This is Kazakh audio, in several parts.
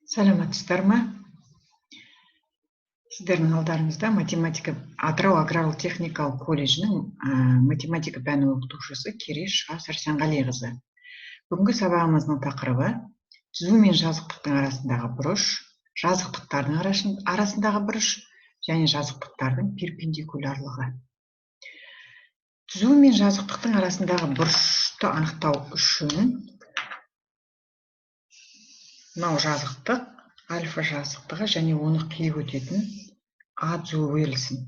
Саламатсыздар ма? Сіздердің алдарыңызда математика Атырау аграрлық техникалық колледжінің математика пәні оқытушысы Керешова Сәрсенғалиқызы. Бүгінгі сабағымыздың тақырыбы түзу мен жазықтықтың арасындағы бұрыш, жазықтықтардың арасындағы бұрыш және жазықтықтардың перпендикулярлығы. Түзу мен жазықтықтың арасындағы бұрышты анықтау үшін мынау жазықтық, альфа жазықтығы және оны қиып өтетін А түзуі берілсін.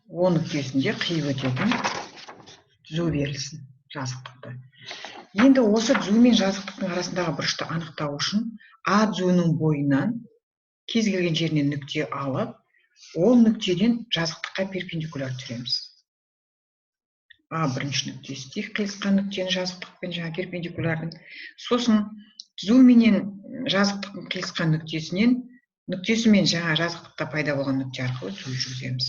О нүктесінде қиып өтетін түзу берілсін жазықтықты. Енді осы түзу мен жазықтықтың арасындағы бұрышты анықтау үшін А түзуінің бойынан кез келген жерінен нүкте алып, ол нүктеден жазықтыққа перпендикуляр түсіреміз. А бірінші нүктесі дейік, қиылысқан нүктені жазықтықпен жаңа перпендикулярдың. Сосын түзу менен жазықтықтың қиылысқан нүктесінен, нүктесімен жаңа жазықтықта пайда болған нүкте арқылы түзу жүргіземіз.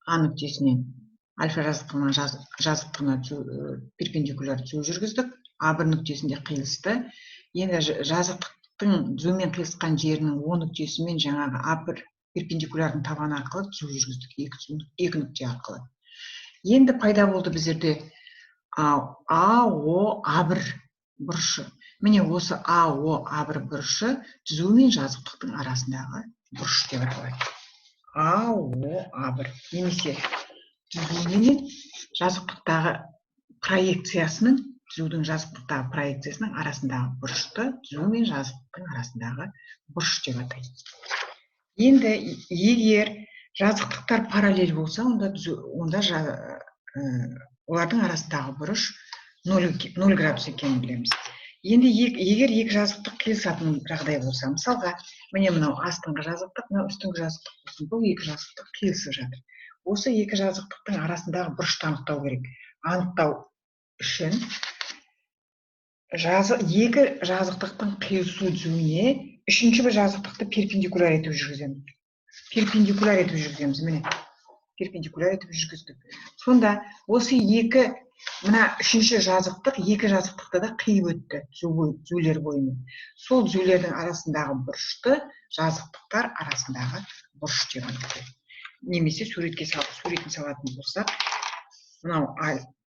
А нүктесінен альфа жазықтығына перпендикуляр түзу жүргіздік. А бір нүктесінде қиылысты. Енді жазықтықтың түзумен қиылысқан жерінің О нүктесімен жаңағы А бір перпендикулярдың табаны арқылы түзу жүргіздік, екі нүкте арқылы. Енді пайда болды біздерде А, О, А1 бұрышы. Міне осы А, О, А1 бұрышы түзу мен жазықтықтың арасындағы бұрыш деп аталады. А, О, А1 немесе түзу менен жазықтықтағы проекциясының, түзудің жазықтықтағы проекциясының арасындағы бұрышты түзу мен жазықтықтың арасындағы бұрыш деп атайды. Енді егер жазықтықтар параллель болса, онда олардың арасындағы бұрыш 0 градус екенін білеміз. Енді егер екі жазықтық қиылысатын жағдай болса, мысалға, міне мынау астыңғы жазықтық, мынау үстіңгі жазықтық болсын, бұл екі жазықтық қиылысып жатыр. Осы екі жазықтықтың арасындағы бұрышты анықтау керек. Анықтау үшін екі жазықтықтың қиылысу түзуіне үшінші бір жазықтықты перпендикуляр етіп жүргіземіз. Перпендикуляр етіп жүргіземіз, міне. Перпендикуляр етіп жүргіздік. Сонда осы екі, мына үшінші жазықтық, екі жазықтықты да қиып өтті түзулер бойымен. Сол түзулердің арасындағы бұрышты жазықтықтар арасындағы бұрыш деп атайды. Немесе суретке салып, суретін салатын болсақ, мынау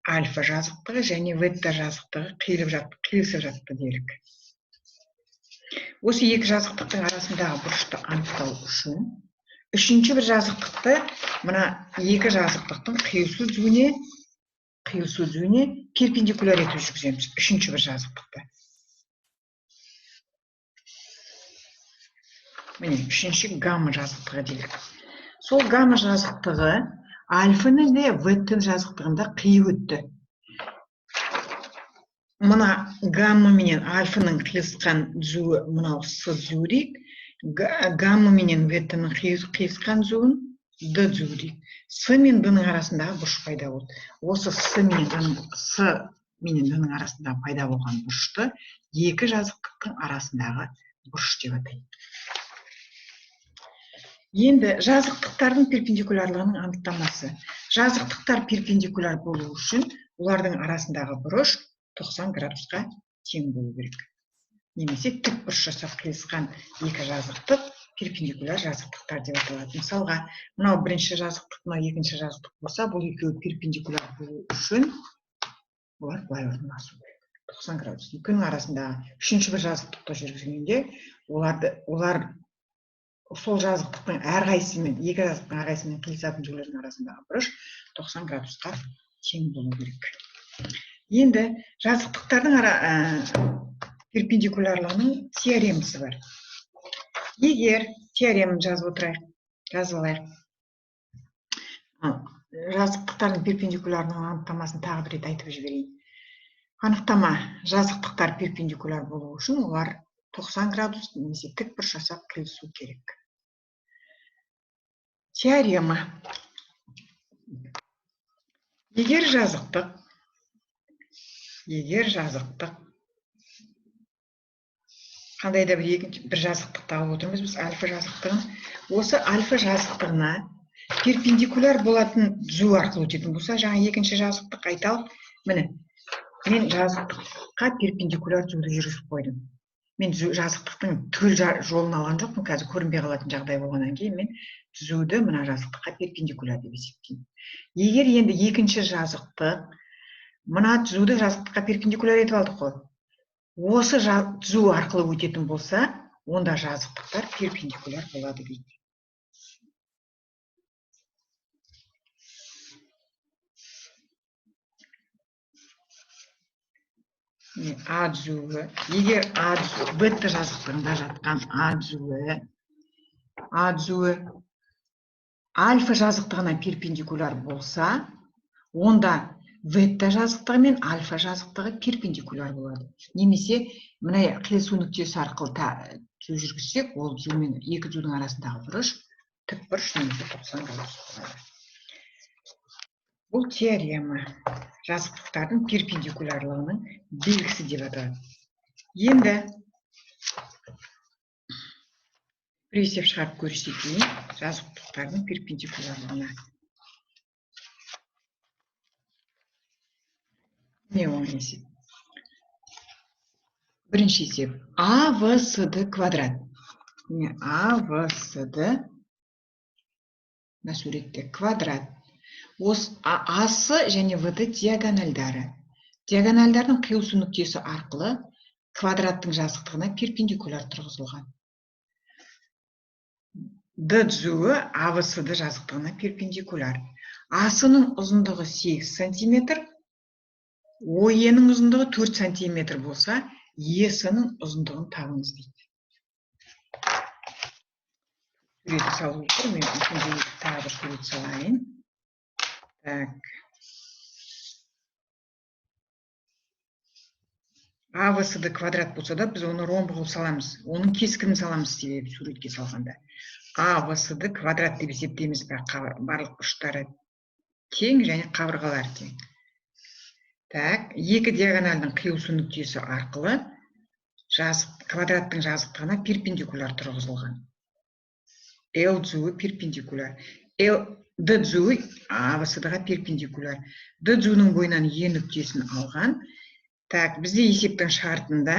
альфа жазықтығы және бета жазықтығы қиылысып жатты делік. Осы екі жазықтықтың арасындағы бұрышты анықтау үшін үшінші бір жазықтықты мына екі жазықтықтың қиылысу түзуіне перпендикуляр етіп жүргіземіз. Үшінші бір жазықтықты. Міне үшінші гамма жазықтығы делік. Сол гамма жазықтығы альфаны де беттің жазықтығында қиып өтті. Мына гамма менен альфаның қиылысқан түзуі мынау С түзуі дейік. Гамма менен беттің қиылысқан түзуін Д түзуі дейік. С мен Д-ның арасындағы бұрыш пайда болды. Осы С менен Д-ның арасындағы пайда болған бұрышты екі жазықтықтың арасындағы бұрыш деп атайды. Енді жазықтықтардың перпендикулярлығының анықтамасы. Жазықтықтар перпендикуляр болу үшін олардың арасындағы бұрыш 90 градусқа тең болу керек. Немесе тік бұрыш жасап қиылысқан екі жазықтық перпендикуляр жазықтықтар деп аталады. Мысалға, мынау бірінші жазықтық, мынау екінші жазықтық болса, бұл екеуі перпендикуляр болу үшін олар былай орналасу керек. 90 градус. Екеуінің арасындағы үшінші бір жазықтықты жүргізгенде, олар сол жазықтықтың әрқайсысымен, екі жазықтықтың әрқайсысымен қиылысатын түзулердің арасындағы бұрыш 90 градусқа тең болу керек. Енді жазықтықтардың перпендикулярлығының теоремасы бар. Егер теореманы жазып отырайық, жазып алайық. Жазықтықтардың перпендикулярлығының анықтамасын тағы бір рет айтып жіберейін. Анықтама: жазықтықтар перпендикуляр болу үшін олар 90 градус немесе тік бұрыш жасап қиылысу керек. Теорема. Егер жазықтық қандай да бір жазықтықты алып отырмыз біз, альфа жазықтығын. Осы альфа жазықтығына перпендикуляр болатын түзу арқылы өтетін болса, жаңа екінші жазықтық айталық, міне Мен жазықтыққа перпендикуляр түзуді жүргізіп қойдым. Мен жазықтықтың түгел жолын алған жоқпын, қазір көрінбей қалатын жағдай болғаннан кейін мен түзуді мына жазықтыққа перпендикуляр деп есептеймін. Егер енді екінші жазықтық, мына түзуді жазықтыққа перпендикуляр етіп алдық қой. Осы түзу арқылы өтетін болса, онда жазықтықтар перпендикуляр болады дейді. А түзуі, егер А түзуі, бета жазықтығында жатқан А түзуі альфа жазықтығына перпендикуляр болса, онда бета жазықтығы мен альфа жазықтығы перпендикуляр болады. Немесе мына қиылысу нүктесі арқылы түзу жүргізсек, ол түзу мен екі түзудің арасындағы бұрыш тік бұрыш немесе 90 градус болады. Бұл теорема жазықтықтардың перпендикулярлығының белгісі деп аталады. Енді бір есеп шығарып көрсетейін жазықтықтардың перпендикулярлығына. Не оң есеп? Бірінші есеп. А, В, С, Д квадрат. Міне А, В, С, Д мына суретте квадрат. АС және ВД диагональдары. Диагональдардың қиылысу нүктесі арқылы квадраттың жазықтығына перпендикуляр тұрғызылған. Д түзуі АВСД жазықтығына перпендикуляр. АС-ның ұзындығы 8 сантиметр, ОЕ-нің ұзындығы 4 сантиметр болса, ЕС-ның ұзындығын табыңыз дейді. Суретті салу үшін мен үлкендей тағы бір сурет салайын. Так. АВСД квадрат болса да, біз оны ромб қылып саламыз. Оның кескінін саламыз себебі суретке салғанда. АВСД квадрат деп есептейміз, бірақ барлық бұрыштары тең және қабырғалары тең. Так, екі диагональдың қиылысу нүктесі арқылы квадраттың жазықтығына перпендикуляр тұрғызылған. L түзуі перпендикуляр. L Д түзуі АВСД-ға перпендикуляр. Д түзуінің бойынан Е нүктесін алған. Так, бізде есептің шартында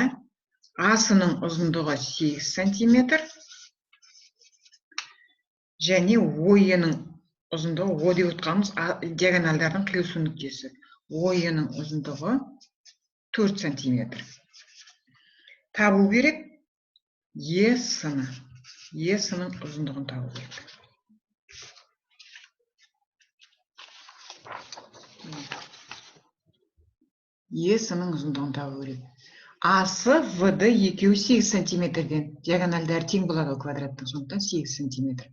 АС-ның ұзындығы 8 сантиметр және ОЕ-ның ұзындығы, О деп отқанымыз диагональдардың қиылысу нүктесі. ОЕ-ның ұзындығы 4 сантиметр. Табу керек ЕС-ны. ЕС-ның ұзындығын табу керек. ЕС-ның ұзындығын табу керек. АС, ВД екеуі 8 сантиметрден. Диагональдары тең болады ғой квадраттың, сондықтан 8 сантиметр.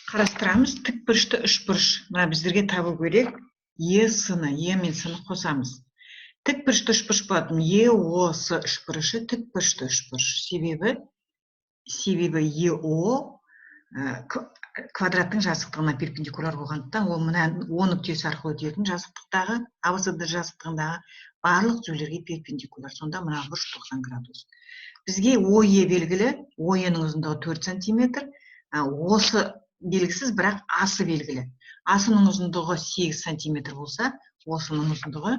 Қарастырамыз тік бұрышты үш бұрыш. Мына біздерге табу керек ЕС-ны, Е мен С-ны қосамыз. Тік бұрышты үш бұрыш болатын Е, О, С үш бұрышы тік бұрышты үш бұрыш. Себебі ЕО квадраттың жазықтығына перпендикуляр болғандықтан, ол мына О нүктесі арқылы өтетін жазықтықтағы, АВСД жазықтығындағы барлық түзулерге перпендикуляр. Сонда мына бұрыш 90 градус. Бізге ОЕ белгілі, ОЕ-нің ұзындығы 4 сантиметр, осы белгісіз, бірақ АС белгілі. АС-ның ұзындығы 8 сантиметр болса, осының ұзындығы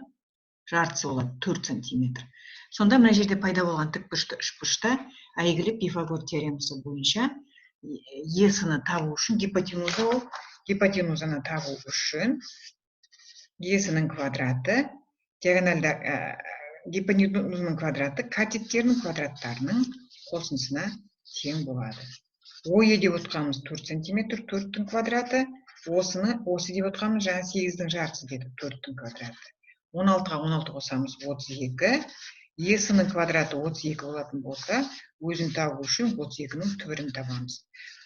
жартысы болады, 4 сантиметр. Сонда мына жерде пайда болған тік бұрышты үш бұрышта әйгілі Пифагор теоремасы бойынша ЕС-ны табу үшін гипотенуза ол, гипотенузаны табу үшін ЕС-ның квадраты, диагональда гипотенузаның квадраты катеттерінің квадраттарының қосындысына тең болады. ОЕ деп отқанымыз 4 сантиметр, 4-тің квадраты, осыны, осы деп отқанымыз жаңа 8-дің жартысы дедік, 4-тің квадраты. 16-ға 16 қосамыз 32. ЕС-ның квадраты 32 болатын болса, өзін табу үшін 32-нің түбірін табамыз.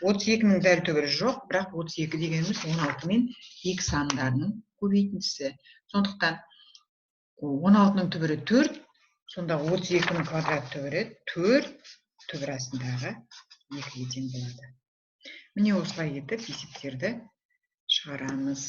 32-нің дәл түбірі жоқ, бірақ 32 дегеніміз 16 мен 2 сандарының көбейтіндісі. Сондықтан 16-ның түбірі 4, сонда 32-нің квадрат түбірі 4 түбір астындағы 2-ге тең болады. Міне осылай етіп есептерді шығарамыз.